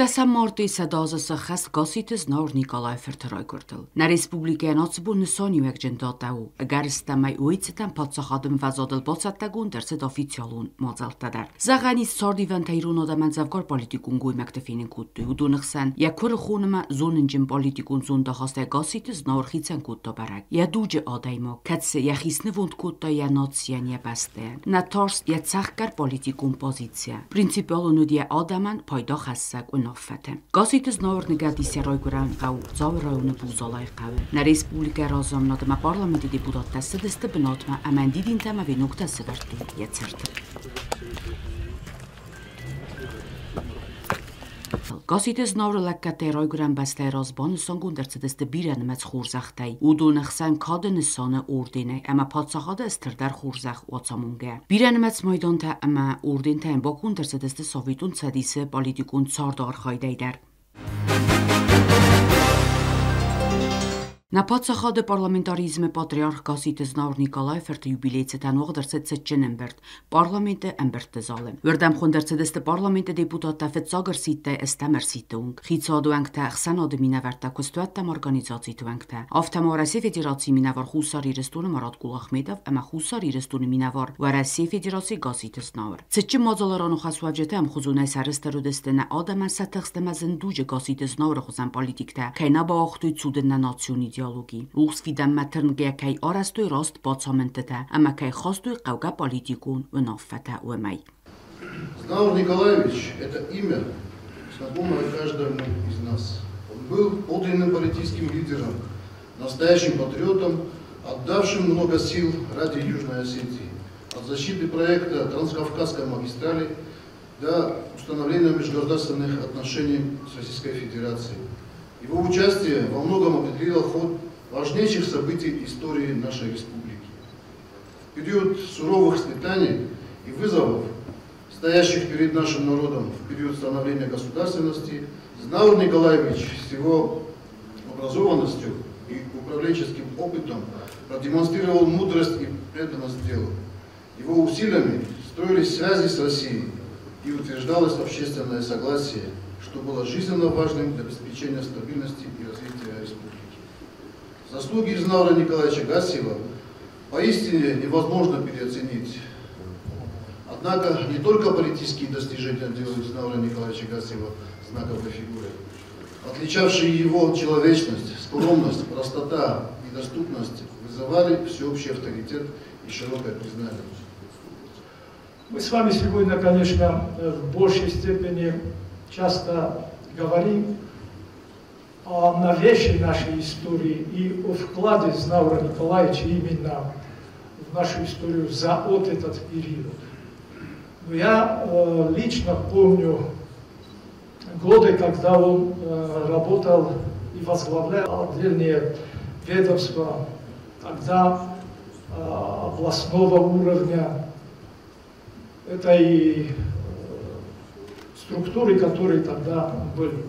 17 мартъийы 100 азы сӕххӕст Гасситы Знауыр Никъалайы фырты райгуырдыл. Нӕ республикӕйӕн ацы бон нысаниуӕгджын датӕ у, ӕгӕрыстӕмӕй уый цытӕн паддзахады ӕмвӕзадыл бацӕттӕгонд ӕрцыд официалон мадзӕлттӕ дӕр. Зӕгъӕн ис, цардивӕнтӕ ирон адӕмӕн дзӕвгар политикон гоймӕгты фенын кодтой. Уыдоны хсӕн йӕ куырыхон ӕмӕ зонынджын политикон зондахастӕй Гасситы Знауыр хицӕн кодта бӕрӕг. Йӕ дуджы адӕймаг, кӕд цы йӕхи снывонд кодта йӕ нацийӕн, йӕ бӕстӕйӕн, нӕ тарст йӕ цӕхгӕр политикон позицийӕ. Принципиалон уыд йӕ адӕмӕн пайдахӕссӕг уынаффӕтӕ. Гасситы Знауыр ныгӕд ис йӕ райгуырӕн хъӕу Дзауы районы Бузалайы хъӕуы. Нӕ республикӕйы разамынад ӕмӕ парламенты депутаттӕ цыдысты бынатмӕ ӕмӕ дидинтӕ ӕмӕ веноктӕ сӕвӕрдтой йӕ цыртыл. Гасситы Знауыры лӕггӕдтӕй райгуырӕн бӕстӕйы раз банысангонд ӕрцыдысты бирӕнымӕц хорзӕхтӕй. Уыдоны хсӕн кады нысаны орденӕй ӕмӕ паддзахады стырдӕр хорзӕх Уацамонгӕ. Бирӕнымӕц майдантӕ ӕмӕ ордентӕ йын баконд ӕрцыдысты Советон Цӕдисы политикон царды архайдӕй дӕр. Нӕ паддзахады парламентаризмы патриарх Гасситы Знауыр Николайы фырты юбилей цытӕн уагъд ӕрцыд цытджын ӕмбырд парламенты ӕмбырдты залы. Уырдӕм хуынд ӕрцыдысты парламенты депутаттӕ фыццаг ӕрсидтӕй ӕстӕм ӕрсидты онг, хицауады уӕнгтӕ, ӕхсӕнады минӕвӕрттӕ, куыстуӕттӕ ӕмӕ организациты уӕнгтӕ. Афтӕ ма Уӕрӕсейы Федерацийы минӕвар Хуссар Ирыстоны Марат Кулахметов ӕмӕ Хуссар Ирыстоны минӕвар Уӕрӕсейы Федерацийы Гасситы Знауыр. Цытджын мадзалы раныхасуӕвджытӕ ӕмхуызонӕй сӕрыстыр уыдысты нӕ адӕмӕн сӕ тыхст ӕмӕ зын дуджы Гасситы Знауыры хуызӕн политиктӕ кӕй нӕ бауагътой цудын нӕ национ идеологи, рухс фидӕнмӕ тырнгӕ кӕй арӕзтой раст бацамындтытӕ ӕмӕ кӕй хастой хъӕугӕ политикон уынаффӕтӕ, уымӕй. Знаур Николаевич – это имя, знакомое каждому из нас. Он был подлинным политическим лидером, настоящим патриотом, отдавшим много сил ради Южной Осетии. От защиты проекта Транскавказской магистрали до установления межгосударственных отношений с Российской Федерацией. Его участие во многом определило ход важнейших событий истории нашей республики. В период суровых испытаний и вызовов, стоящих перед нашим народом в период становления государственности, Знаур Николаевич с его образованностью и управленческим опытом продемонстрировал мудрость и преданность делу. Его усилиями строились связи с Россией и утверждалось общественное согласие, что было жизненно важным для обеспечения стабильности и развития республики. Заслуги Знаура Николаевича Гассиева поистине невозможно переоценить. Однако не только политические достижения делают Знаура Николаевича Гассиева знаковой фигурой. Отличавшие его человечность, скромность, простота и доступность вызывали всеобщий авторитет и широкое признание. Мы с вами сегодня, конечно, в большей степени часто говорим о новейшей нашей истории и о вкладе Знаура Николаевича именно в нашу историю за вот этот период. Но я лично помню годы, когда он работал и возглавлял отдельные ведомства, тогда областного уровня. Это и структуры, которые тогда были.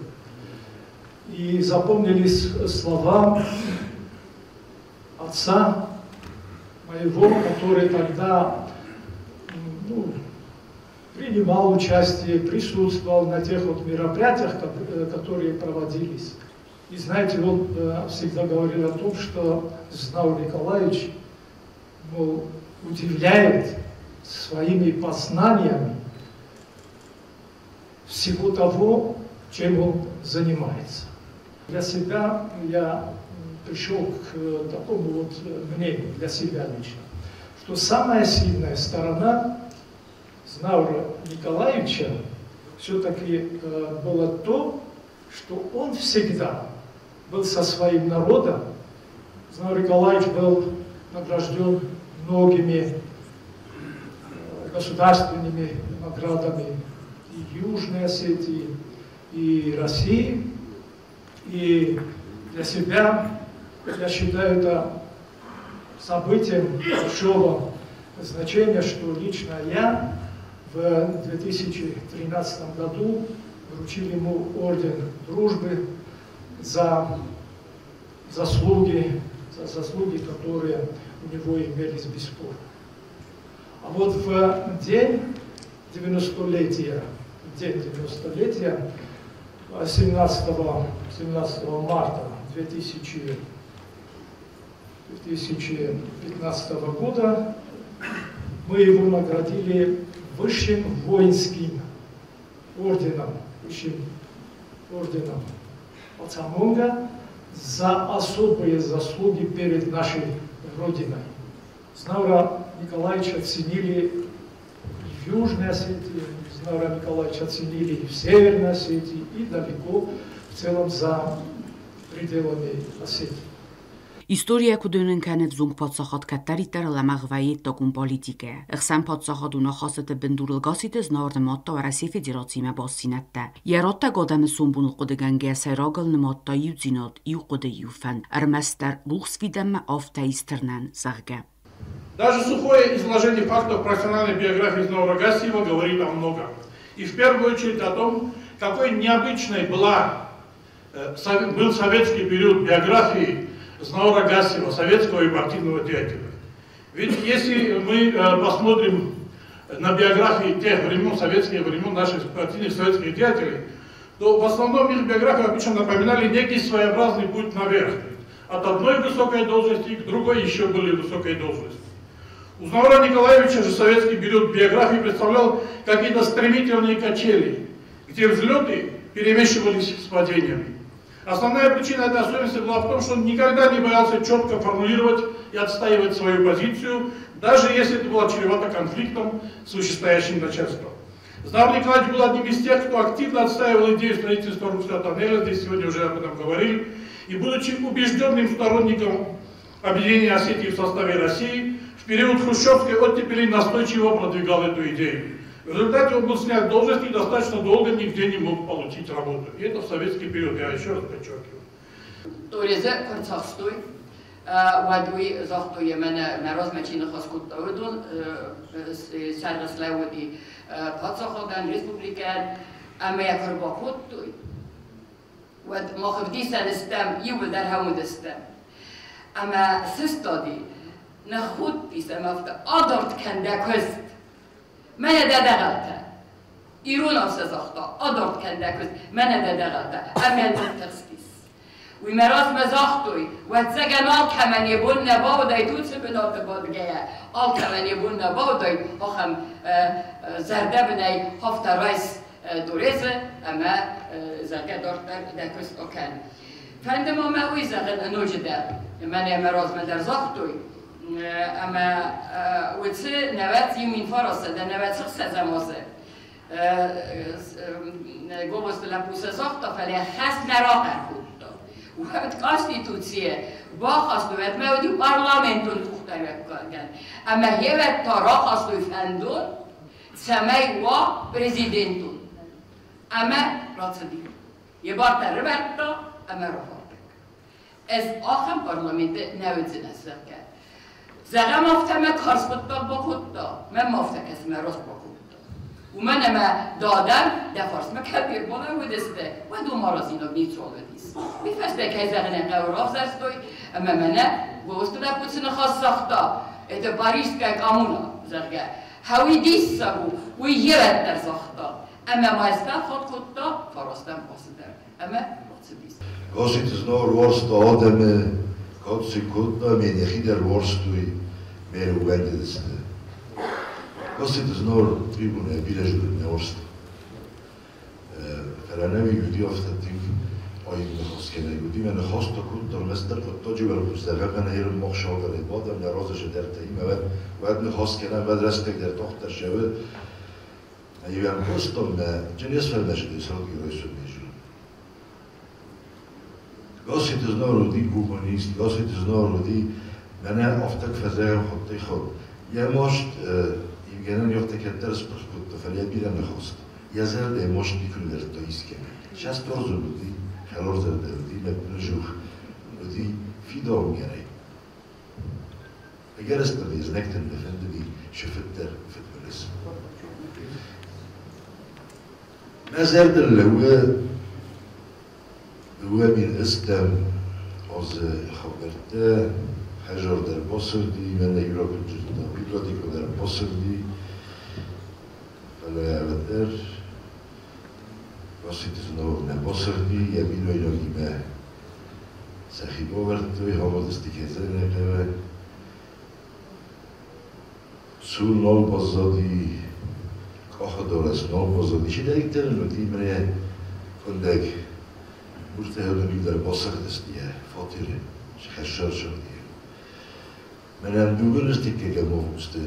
И запомнились слова отца моего, который тогда принимал участие, присутствовал на тех вот мероприятиях, которые проводились. И знаете, он всегда говорил о том, что Знаур Николаевич, мол, удивляет своими познаниями всего того, чем он занимается. Для себя я пришел к такому вот мнению, для себя лично, что самая сильная сторона Знаура Николаевича все-таки было то, что он всегда был со своим народом. Знаур Николаевич был награжден многими государственными наградами и Южной Осетии, и России. И для себя я считаю это событием большого значения, что лично я в 2013 году вручил ему орден дружбы за заслуги, которые у него имелись бесспорно. А вот в день 90-летия, 17 марта 2015 года мы его наградили высшим воинским орденом, высшим орденом Пацамонга за особые заслуги перед нашей Родиной. Знаура Николаевича ценили и в Южной Осетии, Знаура Николаевича ценили и в Северной Осетии, и далеко в целом за пределами Осетии. История кудönön кӕны взонг паддзахад кӕддӕриддӕр лӕмӕгъ вӕййы ӕддагон политикӕйӕ. Ӕхсӕн паддзахадон ахастыты бындурыл Гасситы Знауыр нымадта Уӕрӕсейы Федерациимӕ бастдзинӕдтӕ. Йӕ раттӕг адӕмы сомбоныл хъуыдыгӕнгӕйӕ сӕйрагыл нымадта иудзинад, иу хъуыды, иу фӕнд, ӕрмӕстдӕр рухс фидӕнмӕ афтӕ ис тырнӕн, зӕгъгӕ. Даже сухое изложение фактов профессиональной биографии Знаура Гассиева говорит о многом. И в первую очередь о том, какой необычной был советский период биографии Знаура Гассиева, советского и партийного деятеля. Ведь если мы посмотрим на биографии тех времен, советских времен, наших партийных советских деятелей, то в основном их биографии обычно напоминали некий своеобразный путь наверх. От одной высокой должности к другой еще более высокой должности. У Знаура Николаевича же советский период биографии представлял какие-то стремительные качели, где взлеты перемешивались с падениями. Основная причина этой особенности была в том, что он никогда не боялся четко формулировать и отстаивать свою позицию, даже если это было чревато конфликтом с вышестоящим начальством. Знаур Николаевич был одним из тех, кто активно отстаивал идею строительства Русского тоннеля, здесь сегодня уже об этом говорили, и будучи убежденным сторонником объединения Осетии в составе России, в период хрущевской оттепели настойчиво продвигал эту идею. В результате он был снят с должности и достаточно долго нигде не мог получить работу. И это в советский период, я еще раз подчеркиваю. Тореза курцахстой, уӕд загътой мӕнӕ мӕ размӕ чи ныхас кодта, уыдон сӕргъ слӕууыди паддзахадӕн, республикӕйӕн ӕмӕ йӕ куы ӕрбакодтой, уӕд мах ӕвдисӕн стӕм, иууылдӕр хӕуыдыстӕм. Ӕмӕ сыстади, ныххудтис ӕмӕ афтӕ адард кӕн дӕ куыст. Мӕнӕ дӕ дӕгъӕлтӕ. Иронау сӕ загъта, адард кӕн дӕ куыст, мӕнӕ дӕ дӕгъӕлтӕ. Ӕмӕ ныттыхстис. Уый мӕ размӕ загътой, уӕддзӕгӕн алкӕмӕн йӕ бон нӕ бауыдаид уыцы бынаты бадгӕйӕ, алкӕмӕн йӕ бон нӕ бауыдаид ахӕм зӕрдӕбынӕй хафта райс Дорезы ӕмӕ зӕгъгӕ дарддӕр дӕ куыст акӕн. Фӕнды ма мӕ уый зӕгъын ноджыдӕр, мӕнӕ мӕ размӕ дӕр загътой, ӕмӕ уыцы 1996 азы Гобозты лӕппу сӕ загъта, фӕлӕ хӕст нӕ рахъӕр кодта. Уӕд конституцийы бахастой, уӕд мӕ уыди парламентон къухдариуӕггӕнӕг. Ӕмӕ гъевӕд та рахастой фӕндон, цӕмӕй уа президентон. Ӕмӕ рацыди. Йӕ бартӕ рывӕрдта ӕмӕ рафардӕг. Ӕз ахӕм парламенты нӕ уыдзынӕн, зӕгъгӕ. Зӕгъӕм, афтӕ мӕ карз хъуыддаг бакодта, мӕ ма афтӕ кӕсы, мӕ раст бакодта. Уымӕн ӕмӕ дадӕм дӕ фарсмӕ кӕд не рбалӕууыдысты, уӕд уым аразинаг ницуал уыдис. Уый фӕстӕ, кӕй зӕгъын ӕй хъӕуы, равзӕрстой, ӕмӕ мӕнӕ Гогызты лӕппу цы ныхас загъта, это Парижская коммуна, зӕгъгӕ. Хӕуи диссаг у, уый йе дӕр загъта. Ӕмӕ ма сфӕлхат кодта, фарастӕм ацыдӕр. Ӕмӕ бацыдис. Гасситы Знауыр уарзта адӕмы, кад сын кодта, ӕмӕ йын йӕхи дӕр уарзтой, ӕмӕ йыл ӕууӕндыдысты. Гасситы Знауыр трибунӕйӕ бирӕ зонын нӕ уарзта. Фӕлӕ нӕуи уыди афтӕ тынг аив ныхасгӕнӕг уыди, мӕ ныхас та кодта ӕрмӕстдӕр хъуыддаджы уӕлхъус, зӕгъӕм, мӕнӕ ерын мах саударӕй бадӕм, нӕ разы зыдӕртӕимӕ, уӕд, уӕд ныхас кӕнӕм, уӕд рӕстӕг дӕр тагъддӕр цӕуы. Иван Костовна джынесфӕлмӕсыди Саудги райсоммӕ. Гасситы Знауыр уыди гуманист, Гасситы Знауыр уыди мӕнӕ афтӕ куы фӕзӕгъӕм хаттӕй-хатт. Йӕ маст Евгенӕн афтӕ кӕддӕр спырх кодта, фӕлӕ йӕ бирӕ ныхӕст. Йӕ зӕрдӕ маст никуы нывӕрдта искӕмӕ. Сӕстуарзон уыди, хӕларзӕрдӕ уыди, лӕппынӕдзух уыди фидауынгӕнӕг. Ӕгӕрыстӕмӕй знӕгтӕн нӕ фӕндыди сӕ фыддӕр фыдбылыз. Мӕ зӕрдыл лӕууы 2008 азы хабӕрттӕ, хӕзар дӕр бацыди, мӕнӕ Европы библиотекӕ дӕр бацыди, фӕлӕ уӕддӕр Гасситы Знауырмӕ бацыди, йӕ бинойнагимӕ сӕхи бавӕрдтой, хабадысты кӕдзӕнӕ. Цу нал баззади, къахыдарӕс нал баззади. Чидӕриддӕр ын уыди, мӕнӕ къуындӕг муртӕ дӕр басыгъдысты йӕ фатеры, хӕссарсыгъди. Мӕнӕн дыууын ӕртыккӕгӕм августы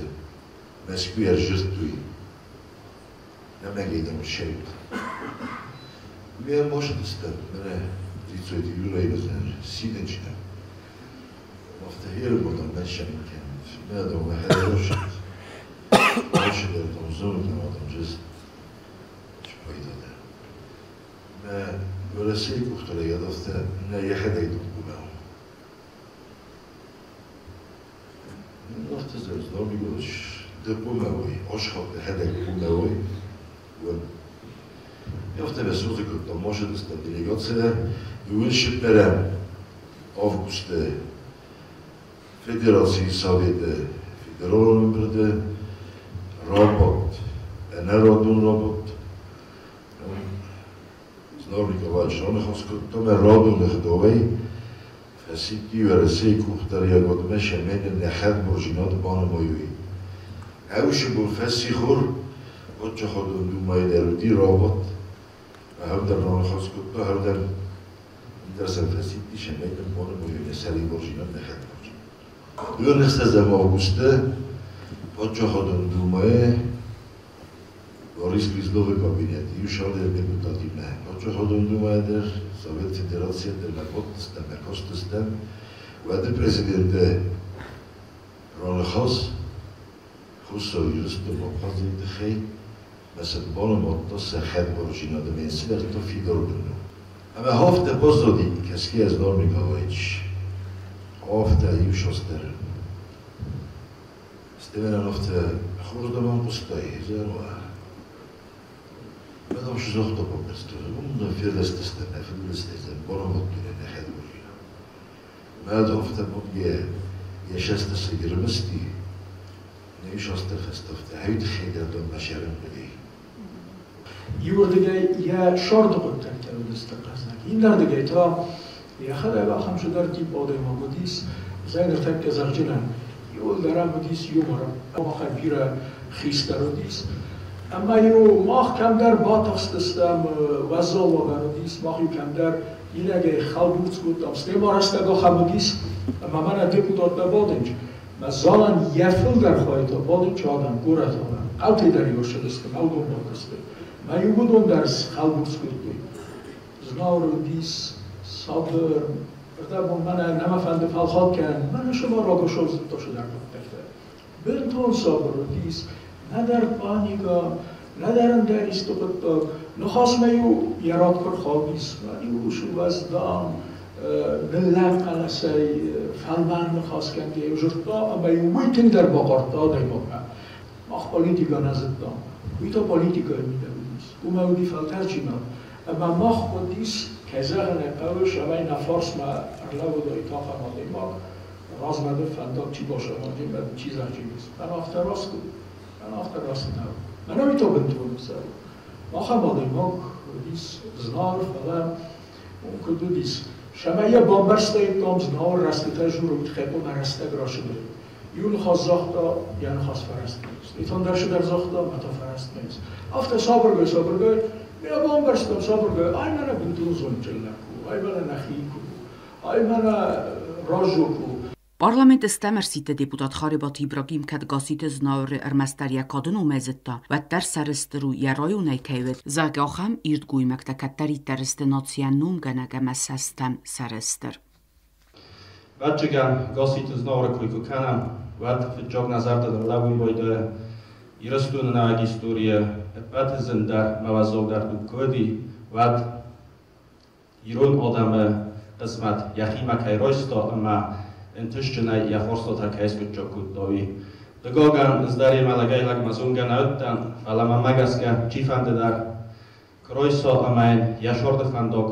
Мӕскуыйы ӕрзылдтой, нӕмӕгӕй ссӕут. Ме бацыдыстӕм, мӕнӕ Дзиццойты Юрӕйы сидӕнчытӕ. Афтӕ ербодам мӕншӕн кӕнут. Мӕ дом хӕрзошит. Алчидӕр дом зоны, адам жыз спайда. Мӕ Уӕрӕсейы къухтӕ афтӕ нӕ йӕхӕдӕг дом кумӕ. Афтӕ зӕрдӕ депомӕой, ошхат хӕдӕг кумӕой. Афтӕ весозыкотта машидыста делегация 24 августы Федерацийы Советы Федералон ӕмбырды рабадт, ӕнӕрадон рабадт. Знауыр Николаевич раныхас кодта, мӕ радон ӕгъдауӕй фӕсидти Уӕрӕсейы къухдариуӕгадмӕ, цӕмӕй нын нӕ хӕдбардзинад банымайой. Ӕвшы бон фӕссихор Паддзахадон Думӕйы дӕр уыди рабадт. Ахӕм дӕр раныхас кодта, ахӕм дӕр ӕндӕр сӕм фӕсидти, цӕмӕй нын банымайой нӕ сӕрибардзинад, нӕ хӕдбардзинад. 26 августы Паддзахадон Думӕйы Борис Грызловы кабинеты иу сӕрдар депутатимӕ Паддзахадон Думӕйы дӕр, Совет Федерацийы дӕр мӕ бадтыстӕм, мӕ кастыстӕм. Уӕды президенты раныхас Хуссар Ирыстон Абхазийы тыххӕй мӕ сын банымадта сӕ хӕдбардзинады ӕмӕ йын сӕвӕрдта фидар бындур. Ӕмӕ афтӕ баззади кӕсгӕ Знауыр Николаевич. Афтӕ иу састӕр. Стӕй афтӕ хорз дӕм хъуыстай, зӕгъ, Мӕ загъта бамбӕрстон, уым ферлӕстыстӕм, нӕ фыдбылызтӕ банымадтой нӕ хӕдбардзинад. Мӕ афтӕ бонге йӕ шӕстысы гырмысти, нӕ шастыр фӕстӕфтӕ, хӕйты хӕйдӕрдон мӕ сӕрын хъуыди. Иуырдыгӕй йӕ сорды хъуыддӕгтӕ уыдысты хъӕздыг, иннӕрдыгӕй та йӕхӕдӕг ахӕм цыдӕр тип адӕймаг уыдис, зӕй ныртӕккӕ зӕгъджынӕн, иуылдӕр ӕм уыдис юмор, махӕй бирӕ хистӕр уыдис. Ӕмӕ-иу мах кӕмдӕр батыхстыстӕм, уӕззау уавӕр уыдис, мах-иу кӕмдӕр инӕгӕй хӕлбурцъ кодтам, стӕй ма рӕстӕг ахӕм уыдис, ӕмӕ мӕнӕ депутаттӕ бадынч, мӕ залӕн йӕ фылдӕр хай та бадынч адӕм, горӕты адӕм, хъӕутӕй дӕр-иу ӕрцыдысты, мӕ уыдон бадтысты. Мӕ иу уыдон дӕр схӕлбурцъ кодтой. Знауыр уыдис сабыр, ӕрдӕбон мӕнӕ нӕма фӕнды фӕлхат кӕнын, мӕнӕ сымах рагошов зыдта цыдӕр хъуыддӕгтӕ. Бынтон сабыр уыдис, нӕдӕр паника, нӕдӕр ӕндӕр исты хъуыддаг. Ныхасмӕ-иу йӕ рад куы рхаудис, уӕд-иу уӕздан, ныллӕг хъӕлӕсӕй фӕлмӕн ныхас кӕнгӕ-иу дзырдта, ӕмӕ-иу уый тынгдӕр бахъардта адӕймагмӕ. Мах политикӕ нӕ зыдтам, уый та политикӕйы мидӕг уыдис. Уымӕ уыди фӕлтӕрджинад. Ӕмӕ мах хъуыдис, кӕй зӕгъын ӕй хъӕуы, цӕмӕй нӕ фарсмӕ ӕрлӕууыдаид ахӕм адӕймаг, размӕ фӕндаг чи басамадзин, чи зӕгъджинис. Мӕн афтӕ раст у, мӕн афтӕ раст нӕу. Мӕнӕ уый та бынтон ӕвзӕр у. Ахӕм адӕймаг уыдис Знауыр, фӕлӕ куыд уыдис, цӕмӕй йӕ бамбӕрстаиккам, Знауыр рӕстытӕ дзуры, уый тыххӕй хъуамӕ рӕстӕг рацыдаид. Иу ныхас загъта, йӕ ныхас фӕрӕстмӕ ис. Итон дӕр цыдӕр загъта, мӕ та фӕрӕстмӕ ис. Афтӕ сабыргай-сабыргай йӕ бамбӕрстам сабыргай, ай мӕнӕ бынтон зондджын лӕг у, ай мӕнӕ нӕхи куы у, ай мӕнӕ раззог у. Парламенты стӕм ӕрсидты депутат Харебаты Ибрагим кӕд Гасситы Знауыры ӕрмӕстдӕр йӕ кады номӕй зыдта, уӕддӕр сӕрыстыр у, йӕ районӕй кӕй уыд, зӕгъгӕ, ахӕм ирд гоймӕгтӕ кӕддӕриддӕр сты нацийӕн номгӕнӕг ӕмӕ сӕ стӕм сӕрыстыр. Ӕвӕццӕгӕн, Гасситы Знауыры кой куы кӕнӕм, уӕд фыццаг нӕ зӕрдыл ӕрлӕууын байдайы Ирыстоны нӕуӕг историйы ӕппӕты зындӕр ӕмӕ уӕззаудӕр дуг куы уыди, уӕд ирон адӕмы хъысмӕт йӕхимӕ кӕй райста ӕмӕ ӕнтыстджынӕй йӕ фарстатӕ кӕй скъуыддзаг кодта, уый. Хъыгагӕн, ӕз дӕр йемӕ лӕгӕй-лӕгмӕ зонгӕ нӕ уыдтӕн, фӕлӕ мӕнмӕ гӕсгӕ чифӕнды дӕр куы райса ӕмӕ йын йӕ сӕрды фӕндаг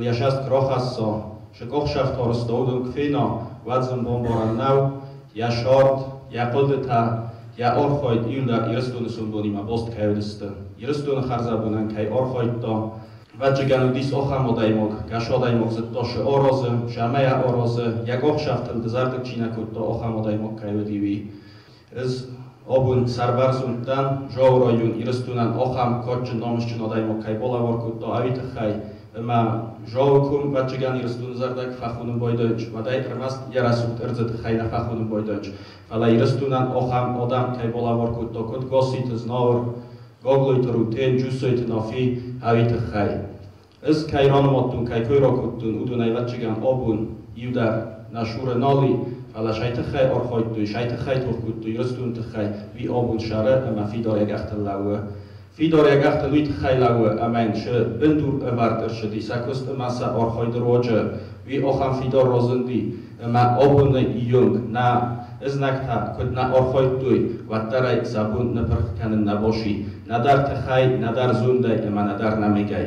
йӕ сӕст куы рахӕсса, сыкъахсӕфт арӕзта уыдон куы фена, уӕд зын бамбарӕн нӕу, йӕ сӕрд, йӕ хъуыдытӕ, йӕ архайд иуылдӕр Ирыстоны сомбонимӕ баст кӕй уыдысты. Ирыстоны хӕрзӕбонӕн кӕй архайдта. Вӕццӕгӕн уыдис ахӕм адӕймаг, кӕцы адӕймаг зыдта шы аразы, шамӕйӕ аразы, йӕ къахсӕфтыл дызӕрдыг чи нӕ кодта, ахӕм адӕймаг кӕй уыди, уый. Ӕз абон сӕрбӕрзонд дӕн, Джауы район Ирыстонӕн ахӕм кадджын, намысджын адӕймаг кӕй балӕвар кодта, уый тыххӕй. Ӕмӕ Джауы ком вӕццӕгӕн Ирыстоны зӕрдӕ куы фӕхонын байдайынц, уӕд ӕй ӕрмӕст йӕ рӕсугъд ӕрдзы тыххӕй нӕ фӕхонын байдайынц, фӕлӕ Ирыстонӕн ахӕм адӕм кӕй балӕвар кодта, куыд Гасситы Знауыр, Гаглойты Рутен, Джусойты Нафи, уый тыххӕй. Ӕз кӕй ранымадтон, кӕй кой ракодтон, уыдон ӕвӕццӕгӕн абон иу дӕр нӕ суры нал и, фӕлӕ сӕ тыххӕй архайдтой, сӕ тыххӕй тох кодтой Ирыстоны тыххӕй, уый абон сӕры ӕмӕ фидар йӕ къӕхтыл лӕууы. Фидар йӕ къӕхтыл уый тыххӕй лӕууы, ӕмӕ йын шы бындур ӕвӕрд ӕрцыди сӕ куыст ӕмӕ сӕ архайды руаджы, уый ахӕм фидар разынди, ӕмӕ абоны ионг нӕ знӕгтӕ куыд нӕ архайдтой, уӕддӕр ӕй сӕ бон ныпырх кӕнын нӕ баци, нӕдӕр тыхӕй, нӕдӕр зондӕй ӕмӕ нӕдӕр нӕмыгӕй.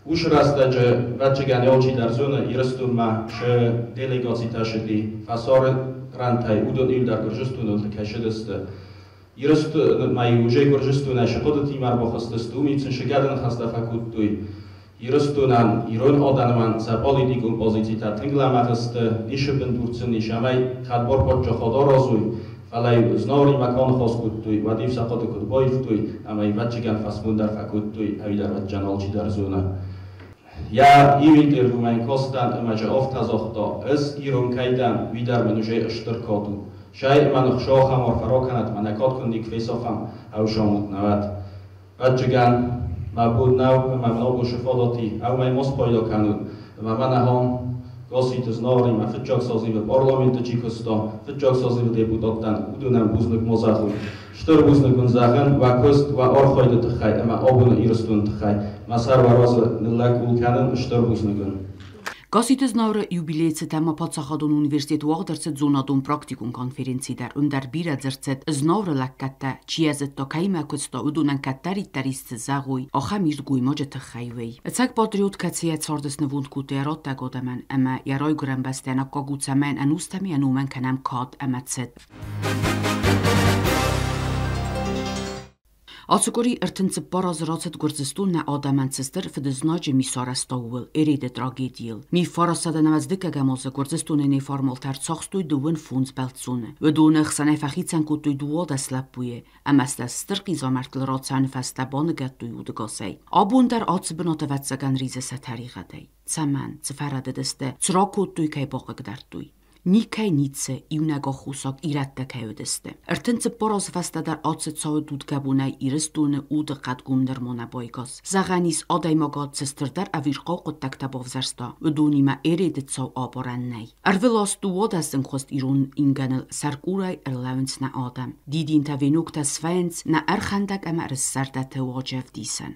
Уыцы рӕстӕджы вӕццӕгӕн алчидӕр зоны, Ирыстонмӕ шы делегацитӕ сыди, фӕсарӕнтӕй уыдон иу дӕр Гуырдзыстоныл кӕй сыдысты. Ирыстонмӕ уже Гуырдзыстонӕй шы хъуыдытимӕ ӕрбахызтысты, уым сын шы гӕды ныхӕстӕ фӕкодтой. Ирыстонӕн, ирон адӕмӕн сӕ политикон позицитӕ тынг лӕмӕгъ сты, нишы бындур сын ис, ӕмӕ хӕдбар паддзахад аразой, фӕлӕ Знауыримӕ куы аныхас кодтой, уӕд-иу сӕ хъуыды куыд баивтой, ӕмӕ ӕвӕццӕгӕн фӕсмон дӕр фӕкодтой, ӕви дӕр вӕццӕгӕн алчидӕр зоны. Йӕ иу интервьюмӕ йын кастӕн ӕмӕ дзы афтӕ загъта, ӕз ирон кӕй дӕн, уый дӕр мын уже стыр кад у. Сӕй ӕмӕ ныхсау ахӕм арфӕ ракӕнӕд, мӕнӕ кад куы никуы фесафӕм, ӕвзамут нӕуӕд. Вӕццӕгӕн мӕ бон нӕу ӕмӕ мын абон шы фадат и, ӕмӕ ма спайда кӕнон, ӕмӕ мӕнӕ ам Гасситы Знауыримӕ фыццаг созывы парламенты чи куыста, фыццаг созывы депутаттӕн, уыдонӕн бузныг ма зӕгъон. Стыр бузныг уын зӕгъын уӕ куыст, уӕ архайды тыххӕй ӕмӕ абоны Ирыстоны тыххӕй. Мӕ сӕр уӕ разы ныллӕг къул кӕнын, стыр бузныг уын. Гасситы Знауыры юбилейы цытӕн ма паддзахадон университеты уагъд ӕрцыд зонадон-практикон конференци дӕр. Уым дӕр бирӕ дзырд цыд Знауыры лӕггӕдтӕ, чи йӕ зыдта, кӕимӕ куыста, уыдонӕн кӕддӕриддӕр исты зӕгъой, ахӕм ирд гоймаджы тыххӕй уый. Ӕцӕг патриот, кӕцы йӕ царды снывонд кодта йӕ раттӕг адӕмӕн ӕмӕ йӕ райгуырӕн бӕстӕйӕн аккаг у, цӕмӕн ӕнустӕм йӕ номӕн кӕнӕм кад ӕмӕ цыт. Ацы къуыри 34 азы рацыд Гуырдзыстон нӕ адӕмӕн цы стыр фыдызнаджы ми сарӕзта, ууыл, Эреды трагедийыл. Миф фарастадӕн дыккӕгӕм азы Гуырдзыстоны неформалтӕ ӕрцахстой 25 бӕлццоны. Уыдоны ӕхсӕнӕй фӕхицӕн кодтой 12 лӕппуйы, ӕмӕ сӕ стыр хъизӕмӕрттыл рацӕуыны фӕстӕ баныгӕдтой удӕгасӕй. Абон дӕр ацы бынат ӕвӕццӕгӕн ризы сӕ тӕригъӕдӕй. Цӕмӕн, цы фӕрӕдыдысты, цы ракодтой, кӕй бахъыгдардтой? Никӕй ницы, иунӕг аххосаг ирӕттӕ кӕй уыдысты. 34 азы фӕстӕ дӕр ацы цауы дудгӕбонӕй Ирыстоны уды хъӕдгом нырма нӕ байгас. Зӕгъӕн ис, адӕймагад цы стырдӕр ӕвирхъау хъуыддӕгтӕ бавзӕрста, уыдонимӕ Эреды цау абарӕн нӕй. Ӕрвылаз 12 зынгхуыст ирон ингӕныл сӕркъулӕй ӕрлӕууынц нӕ адӕм. Дидинтӕ, веноктӕ свӕййынц нӕ ӕрхӕндӕг ӕмӕ рыстзӕрдӕты уаджы ӕвдисӕн.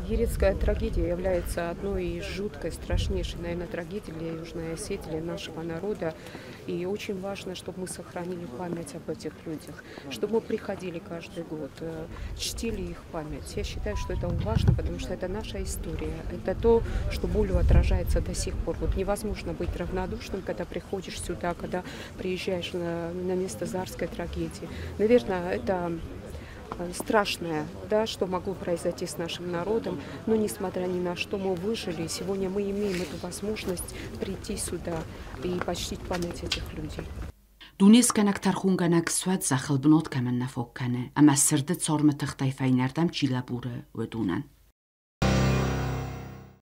Ерецкая трагедия является одной из жуткой, страшнейшей, наверное, трагедий для Южной Осетии, для нашего народа. И очень важно, чтобы мы сохранили память об этих людях, чтобы мы приходили каждый год, чтили их память. Я считаю, что это важно, потому что это наша история. Это то, что болью отражается до сих пор. Вот невозможно быть равнодушным, когда приходишь сюда, когда приезжаешь на место Зарской трагедии. Наверное, это страшное, да, что могло произойти с нашим народом, но несмотря ни на что мы выжили. Сегодня мы имеем эту возможность прийти сюда и почтить память этих людей. Дунескӕнӕг тӕрхонгӕнӕг суӕд, зӕххыл бынат кӕмӕн нӕ фаг кӕны, ӕмӕ сырды цармы тыхтӕй фӕйнӕрдӕм чи лӕбуры, уыдонӕн.